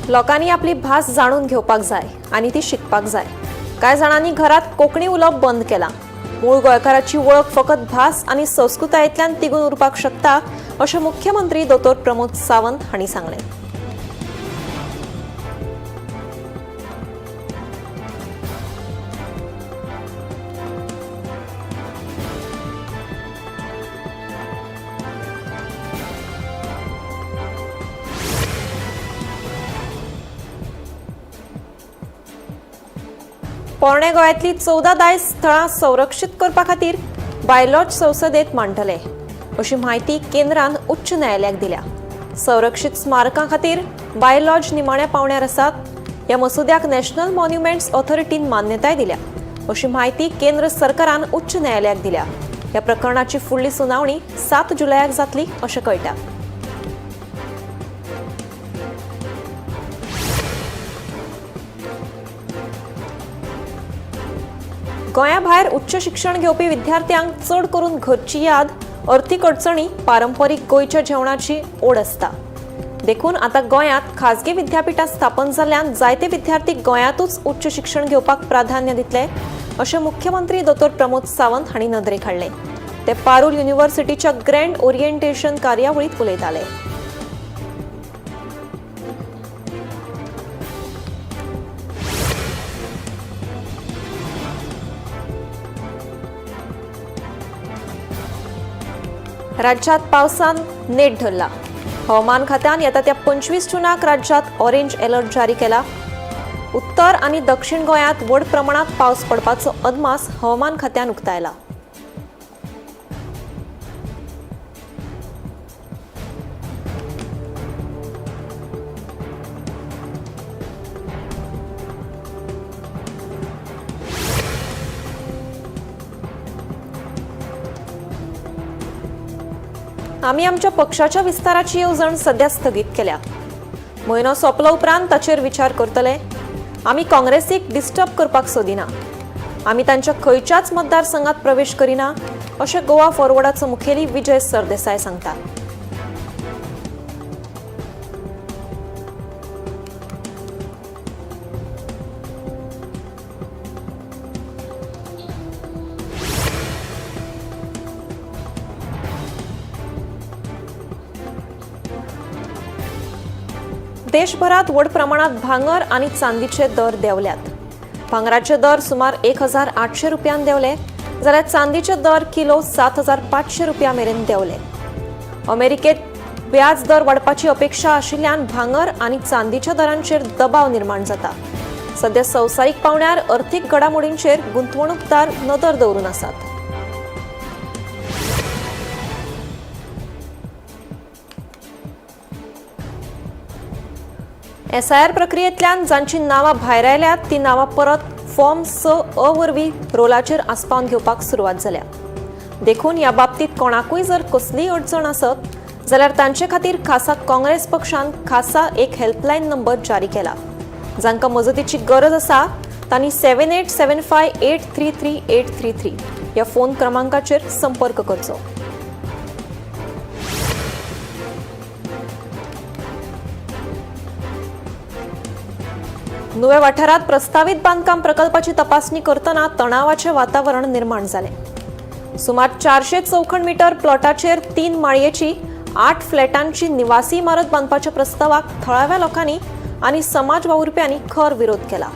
लोकांनी आपली भास जाणून घेवपाक जाय आनी ती शिकपाक जाय. कांय जाणांनी घरात कोंकणी उलोवप बंद केलां. मूळ गोंयकाराची वळख फकत भास आनी संस्कृतायेंतल्यान तिगून उरपाक शकता अशें मुख्यमंत्री दोतोर प्रमोद सावंत हांणी सांगलें. पोरणे गोंयांतली 14 दायज स्थळां संरक्षीत करपा खातीर बायलॉज संसदेत मांडटले अशी म्हायती केंद्रान उच्च न्यायालयाक दिल्या. संरक्षीत स्मारकां खातीर बायलॉज निमाण्या पावंड्यार आसात. ह्या मसुद्याक नॅशनल मॉन्युमेंट्स ऑथॉरिटीन मान्यताय दिल्या अशी म्हायती केंद्र सरकारान उच्च न्यायालयाक दिल्या. ह्या प्रकरणाची फुडली सुनावणी 7 जुलयाक जातली अशें कळटा. गोंया भायर उच्च शिक्षण घेवपी विद्यार्थ्यांक चड करून घरची याद, अर्थीक अडचणी, पारंपरीक गोंयच्या जेवणाची ओड आसता. देखून आतां गोंयांत खाजगी विद्यापिठां स्थापन जाल्ल्यान जायते विद्यार्थी गोंयांतूच उच्च शिक्षण घेवपाक प्राधान्य दितले अशें मुख्यमंत्री दोतोर प्रमोद सावंत हांणी नदरेक हाडलें. ते पारूल युनिव्हर्सिटीच्या ग्रँड ओरिएंटेशन कार्यावळींत उलयताले. राज्यात पावसान नेट धरला. हवामान खात्यान येता त्या 25 जूनाक राज्यात ऑरेंज अलर्ट जारी केला. उत्तर आनी दक्षिण गोंयांत व्हड प्रमाणात पावस पडपाचो अदमास हवामान खात्यान उक्तायला. आमी आमच्या पक्षाच्या विस्ताराची येवजण सध्या स्थगीत केल्या. म्हयनो सोंपलो उपरांत ताचेर विचार करतले. आमी काँग्रेसीक डिस्टर्ब करपाक सोदिना. आमी तांच्या खंयच्याच मतदारसंघात प्रवेश करिना अशें गोवा फॉरवर्डाचो मुखेली विजय सरदेसाय सांगता. देशभरात व्हड प्रमाणात भांगर आनी चांदीचे दर देंवल्यात. भांगराचे दर सुमार 1800 रुपयान देंवले जाल्यार चांदीचे दर किलो 7500 रुपया मेरेन देंवले. अमेरिकेत व्याज दर वाडपाची अपेक्षा आशिल्ल्यान भांगर आनी चांदीच्या दरांचेर दबाव निर्माण जाता. सध्या संवसारीक पावंड्यार अर्थीक घडामोडींचेर गुंतवणूकदार नदर दवरून आसात. एसआयआर प्रक्रियेंतल्यान जांची नांवां भायर आयल्यात ती नांवां परत फॉर्म 6 अ वरवीं रोलाचेर आस्पावन घेवपाक सुरवात जाल्या. देखून ह्या बाबतींत कोणाकूय जर कसलीय अडचण आसत जाल्यार तांचे खातीर खासा काँग्रेस पक्षान खासा एक हेल्पलायन नंबर जारी केला. जांकां मजतीची गरज आसा तांणी 7875833833 ह्या फोन क्रमांकाचेर संपर्क करचो. नुवें वाठारांत प्रस्तावीत बांदकाम प्रकल्पाची तपासणी करतना तणावाचें वातावरण निर्माण जालें. सुमार 400 चौखण मीटर प्लॉटाचेर 3 माळयेची 8 फ्लॅटांची निवासी इमारत बांदपाच्या प्रस्तावाक थळाव्या लोकांनी आनी समाज वावुरप्यांनी खर विरोध केला.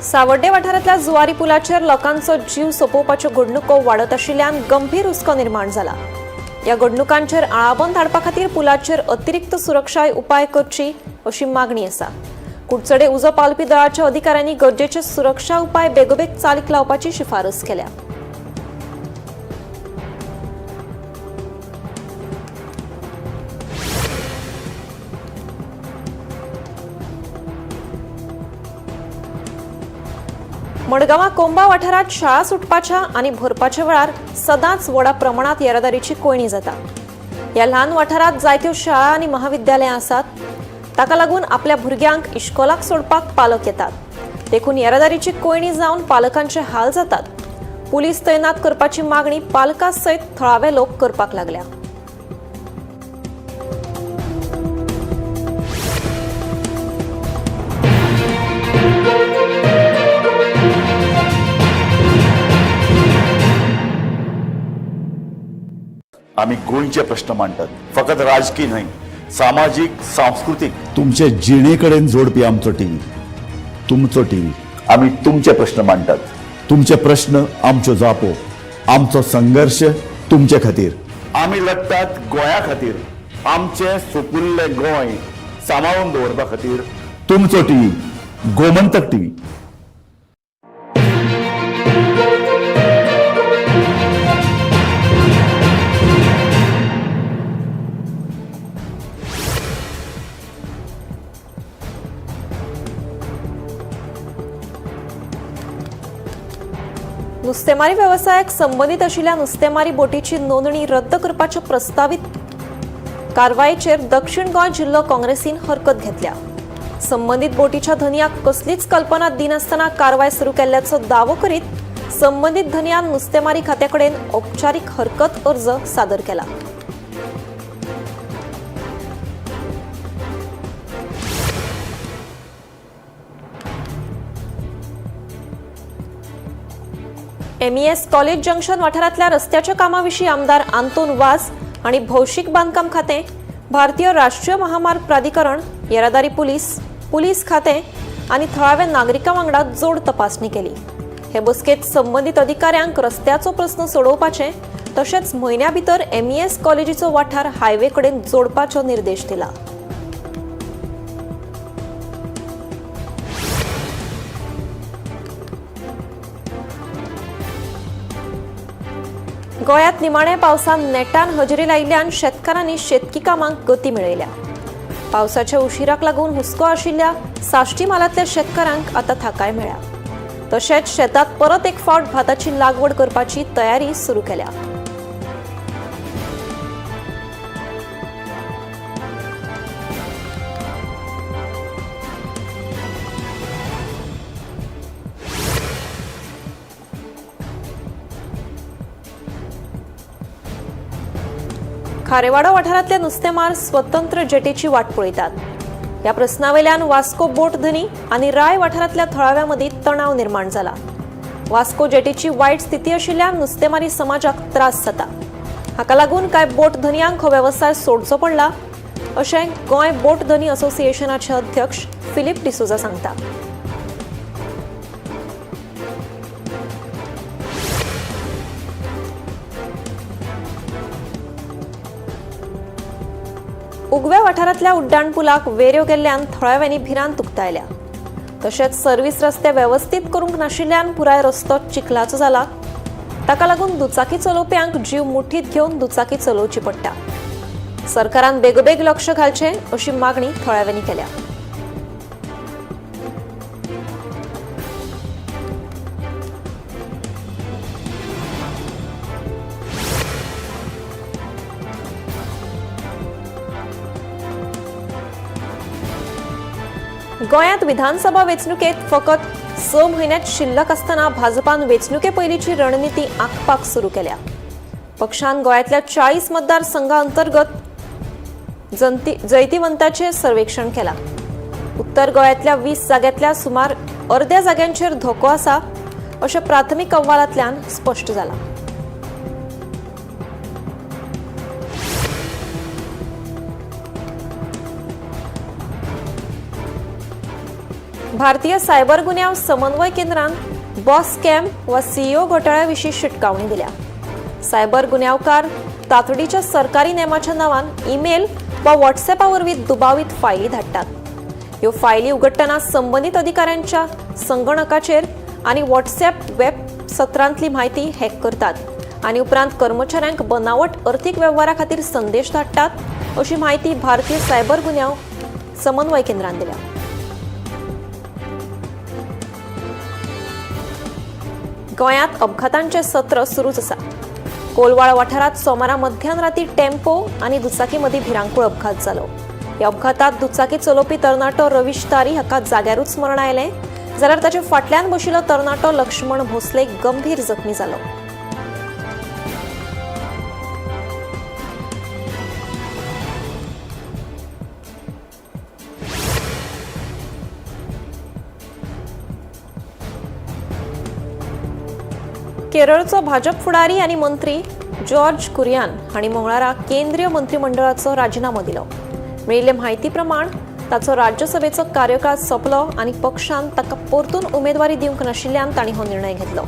सावड्डे वाठारांतल्या जुवारी पुलाचेर लोकांचो जीव सोंपोवपाच्यो घडणुको वाडत आशिल्ल्यान गंभीर हुस्को निर्माण जाला. ह्या घडणुकांचेर आळाबंद हाडपा खातीर पुलाचेर अतिरिक्त सुरक्षा उपाय करची अशी मागणी आसा. कुडचडे उजो पालोवपी दळाच्या अधिकाऱ्यांनी गरजेचे सुरक्षा उपाय बेगोबेग चालीक लावपाची शिफारस केल्या. मडगांवां कोंबा वाठारांत शाळा सुटपाच्या आनी भरपाच्या वेळार सदांच व्हडा प्रमाणांत येरादारीची कोंयडी जाता. ह्या ल्हान वाठारांत जायत्यो शाळा आनी महाविद्यालयां आसात. ताका लागून आपल्या भुरग्यांक इश्कोलाक सोडपाक पालक येतात. देखून येरादारीची कोंयडी जावन पालकांचे हाल जातात. पुलीस तैनात करपाची मागणी पालकां सयत थळावे लोक करपाक लागल्या. आमी गोंयचे प्रश्न मांडटात, फकत राजकी न्हय, सामाजीक, सांस्कृतीक, तुमचे जिणे कडेन जोडपी आमचो टीव्ही, तुमचो टीव्ही. आमी तुमचे प्रश्न मांडटात, तुमचे प्रश्न आमच्यो जापो, आमचो संघर्श तुमचे खातीर. आमी लढटात गोंया खातीर, आमचें सुपुल्लें गोंय सांबाळून दवरपा खातीर. तुमचो टीव्ही, गोमंतक टीव्ही. नुस्तेमारी वेवसायाक संबंदीत आशिल्ल्या नुस्तेमारी बोटीची नोंदणी रद्द करपाच्या प्रस्तावीत कारवायेचेर दक्षिण गोंय जिल्लो काँग्रेसीन हरकत घेतल्या. संबंदीत बोटीच्या धनयाक कसलीच कल्पना दिनासतना कारवाय सुरू केल्ल्याचो दावो करीत संबंदीत धनयान नुस्तेमारी खात्याकडेन औपचारीक हरकत अर्ज सादर केला. एमईएस कॉलेज जंक्शन वाठारांतल्या रस्त्याच्या कामाविशीं आमदार आंतोन वाज आनी भौशीक बांदकाम खातें, भारतीय राष्ट्रीय महामार्ग प्राधिकरण, येरादारी पुलीस, पुलीस खातें आनी थळाव्या नागरिकां वांगडा जोड तपासणी केली. हे बसकेंत संबंदीत अधिकाऱ्यांक रस्त्याचो प्रस्न सोडोवपाचे तशेंच म्हयन्या भितर एमईएस कॉलेजीचो वाठार हायवे कडेन जोडपाचो निर्देश दिला. गोंयांत निमाण्या पावसान नेटान हजेरी लायिल्ल्यान शेतकारांनी शेतकी कामांक गती मेळयल्या. पावसाच्या उशिराक लागून हुस्को आशिल्ल्या साश्टी म्हालांतल्या शेतकारांक आतां थाकाय मेळ्ळ्या. तशेंच शेतांत परत एक फावट भाताची लागवड करपाची तयारी सुरू केल्या. खारेवाडो वाठारांतले नुस्तेमार स्वतंत्र जेटीची वाट पळयतात. ह्या प्रस्नावेल्यान वास्को बोट धनी आनी राय वाठारांतल्या थळाव्यां मदीं तणाव निर्माण जाला. वास्को जेटीची वायट स्थिती आशिल्ल्यान नुस्तेमारी समाजाक त्रास जाता. हाका लागून कांय बोट धनयांक हो वेवसाय सोडचो पडला अशें गोंय बोट धनी असोसिएशनाचे अध्यक्ष फिलीप डिसोजा सांगता. उगव्या वाठारांतल्या उड्डाण पुलाक वेऱ्यो गेल्ल्यान थळाव्यांनी भिरांत उक्तायल्या. तशेंच सर्व्हिस रस्ते वेवस्थीत करूंक नाशिल्ल्यान पुराय रस्तो चिखलाचो जाला. ताका लागून दुचाकी चलोवप्यांक जीव मुठीत घेवन दुचाकी चलोवची पडटा. सरकारान बेगोबेग लक्ष घालचें अशी मागणी थळाव्यांनी केल्या. गोंयांत विधानसभा वेंचणुकेत फकत 6 म्हयन्यात शिल्लक आसतना भाजपान वेंचणुके पयलींची रणनिती आंखपाक सुरू केल्या. पक्षान गोंयांतल्या 40 मतदारसंघा अंतर्गत जैतिवंताचें सर्वेक्षण केलां. उत्तर गोंयांतल्या 20 जाग्यांतल्या सुमार अर्द्या जाग्यांचेर धोको आसा अशें प्राथमीक अहवालांतल्यान स्पश्ट जालां. भारतीय सायबर गुन्यांव समन्वय केंद्रान बॉस स्कॅम वा सीईओ घोटाळ्या विशीं शिटकावणी दिल्या. सायबर गुन्यांवकार तातडीच्या सरकारी नेमाच्या नांवान ईमेल वा व्हॉट्सएपा वरवीं दुबावीत फायली धाडटात. ह्यो फायली उगडटना संबंदीत अधिकाऱ्यांच्या संगणकाचेर आनी व्हॉट्सएप वेब सत्रांतली म्हायती हॅक करतात आनी उपरांत कर्मचाऱ्यांक बनावट अर्थीक वेव्हारा खातीर संदेश धाडटात अशी म्हायती भारतीय सायबर गुन्यांव समन्वय केंद्रान दिल्या. गोंयांत अपघातांचें सत्र सुरूच आसा. कोलवाळ वाठारात सोमारा मध्यान राती टेम्पो आनी दुचाकी मदीं भिरांकूळ अपघात जालो. ह्या अपघातात दुचाकी चलोवपी तरणाटो रवीश तारी हाका जाग्यारूच मरण आयलें, जाल्यार ताच्या फाटल्यान बशिल्लो तरणाटो लक्ष्मण भोसले गंभीर जखमी जालो. केरळचो भाजप फुडारी आनी मंत्री जॉर्ज कुरियान हांणी मंगळारा केंद्रीय मंत्रिमंडळाचो राजिनामो दिलो. मेळिल्ले म्हायती प्रमाण ताचो राज्यसभेचो कार्यकाळ सोंपलो आनी पक्षान ताका परतून उमेदवारी दिवंक नाशिल्ल्यान तांणी हो निर्णय घेतलो.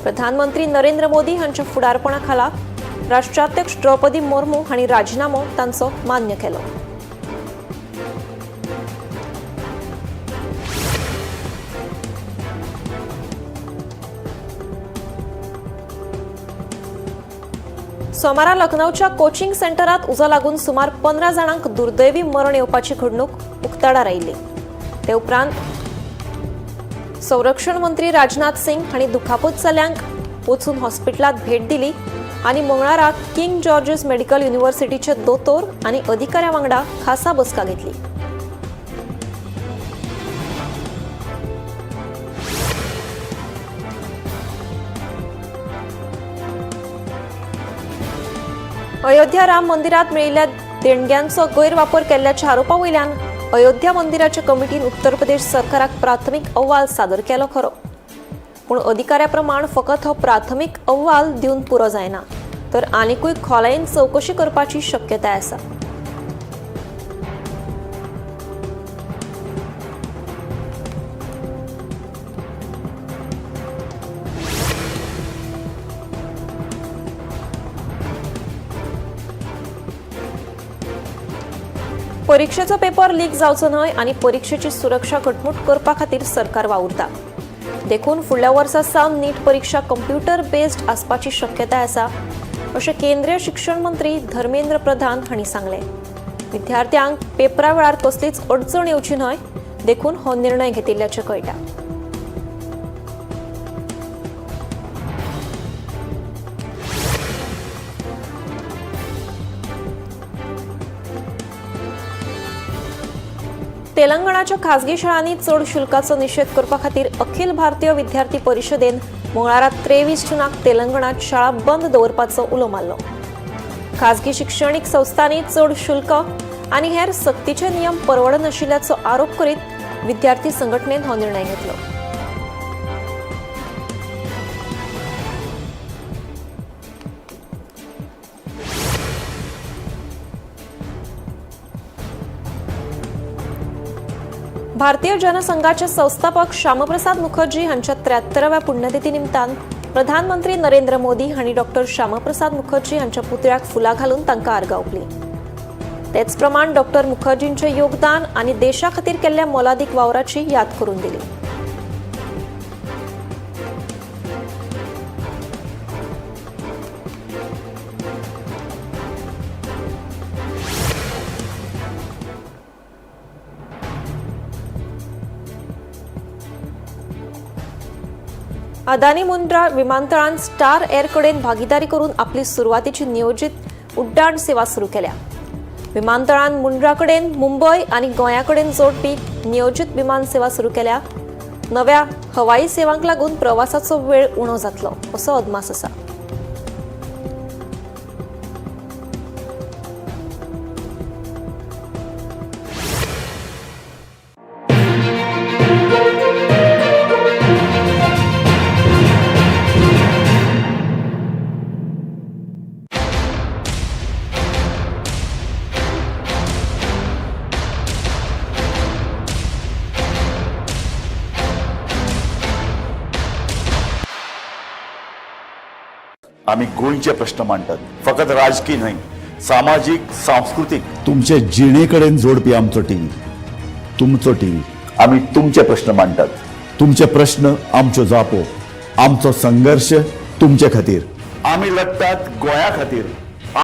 प्रधानमंत्री नरेंद्र मोदी हांच्या फुडारपणा खाला राष्ट्राध्यक्ष द्रौपदी मुर्मू हांणी राजिनामो तांचो मान्य केलो. सोमारा लखनौच्या कोचिंग सेंटरात उजो लागून सुमार 15 जाणांक दुर्दैवी मरण येवपाची घडणूक उक्ताडार आयिल्ली. ते उपरांत संरक्षण मंत्री राजनाथ सिंग हांणी दुखापत जाल्ल्यांक वचून हॉस्पिटलांत भेट दिली आनी मंगळारा किंग जॉर्जेस मेडिकल युनिव्हर्सिटीचे दोतोर आनी अधिकाऱ्यां वांगडा खासा बसका घेतली. अयोध्या राम मंदिरात मेळिल्ल्या देणग्यांचो गैरवापर केल्ल्याच्या आरोपा वयल्यान अयोध्या मंदिराच्या कमिटीन उत्तर प्रदेश सरकाराक प्राथमीक अहवाल सादर केलो खरो, पूण अधिकाऱ्या प्रमाण फकत हो प्राथमीक अहवाल दिवन पुरो जायना, तर आनिकूय खोलायेन चवकशी करपाची शक्यताय आसा. परीक्षेचो पेपर लीक जावचो न्हय आनी परीक्षेची सुरक्षा घटमूट करपा खातीर सरकार वावुरता. देखून फुडल्या वर्सा सावन नीट परीक्षा कंप्युटर बेस्ड आसपाची शक्यताय आसा, अशें केंद्रीय शिक्षण मंत्री धर्मेंद्र प्रधान हांणी सांगलें. विद्यार्थ्यांक पेपरा वेळार कसलीच अडचण येवची न्हय देखून हो निर्णय घेतिल्ल्याचें कळटा. तेलंगणाच्या खासगी शाळांनी चड शुल्काचो निशेध करपा खातीर अखिल भारतीय विद्यार्थी परिशदेन मंगळारा 23 जूनाक तेलंगणात शाळा बंद दवरपाचो उलो मारलो. खासगी शिक्षणीक संस्थांनी चड शुल्क आनी हेर सक्तीचे नियम परवडनाशिल्ल्याचो आरोप करीत विद्यार्थी संघटनेन हो निर्णय घेतलो. भारतीय जनसंघाचे संस्थापक श्यामप्रसाद मुखर्जी हांच्या 73व्या पुण्यतिथी निमतान प्रधानमंत्री नरेंद्र मोदी हांणी डॉक्टर श्यामप्रसाद मुखर्जी हांच्या पुतळ्याक फुलां घालून तांकां आर्गां ओंपली. तेच प्रमाण डॉक्टर मुखर्जींचे योगदान आनी देशा खातीर केल्ल्या मोलादीक वावराची याद करून दिली. अदानी मुंद्रा विमानतळान स्टार एअर कडेन भागीदारी करून आपली सुरवातीची नियोजित उड्डाण सेवा सुरू केल्या. विमानतळान मुंद्रा कडेन मुंबय आनी गोंया कडेन जोडपी नियोजित विमान सेवा सुरू केल्या. नव्या हवाई सेवांक लागून प्रवासाचो वेळ उणो जातलो असो अदमास आसा. आमी गोंयचे प्रश्न मांडटात, फकत राजकी न्हय, सामाजीक, सांस्कृतीक, तुमचे जिणे कडेन जोडपी आमचो टीव्ही, तुमचो टीव्ही. आमी तुमचे प्रश्न मांडटात, तुमचे प्रश्न आमच्यो जापो, आमचो संघर्श तुमचे खातीर. आमी लढतात गोंया खातीर.